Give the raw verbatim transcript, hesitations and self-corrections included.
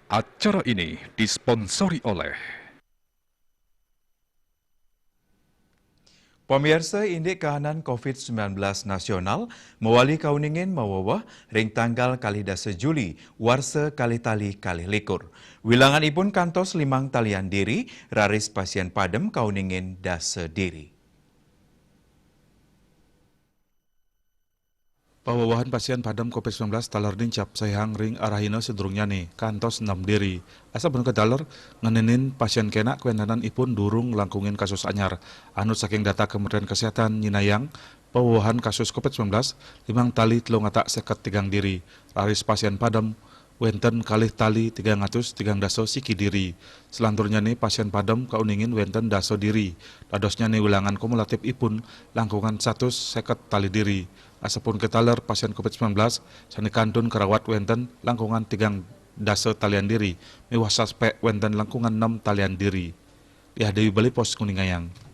Acara ini disponsori oleh Pamiarsa, indik kahanan covid sembilan belas nasional mawali kauningin maweweh ring tanggal kalih dasa Juli warsa kalih tali kalih likur. Wilangan ipun kantos limang talian diri, raris pasien padem kauningin dasa diri. Pawewehan pasien padem covid sembilan belas taler nincap saihang ring arahina sadurungnyane kantos enam diri. Asapunika taler ngenenin pasien kenak kawéntenan ipun durung langkungin kasus anyar. Anut saking data Kementerian Kesehatan nyinahang, pawewehan kasus covid sembilan belas limang tali telung atak seket tigang diri. Raris pasien padem wénten kalih tali tigang atus tigang dasa siki diri. Salanturnyane pasien padem kauningin wénten dasa diri. Dadosnyane wilangan kumulatif ipun langkungan satus seket tali diri. Asapunika taler pasien covid sembilan belas sane kantun karawat wénten langkungan tigang dasa talian diri, miwah suspek wénten langkungan enam talian diri. Diah Dewi Bali Post nguningayang.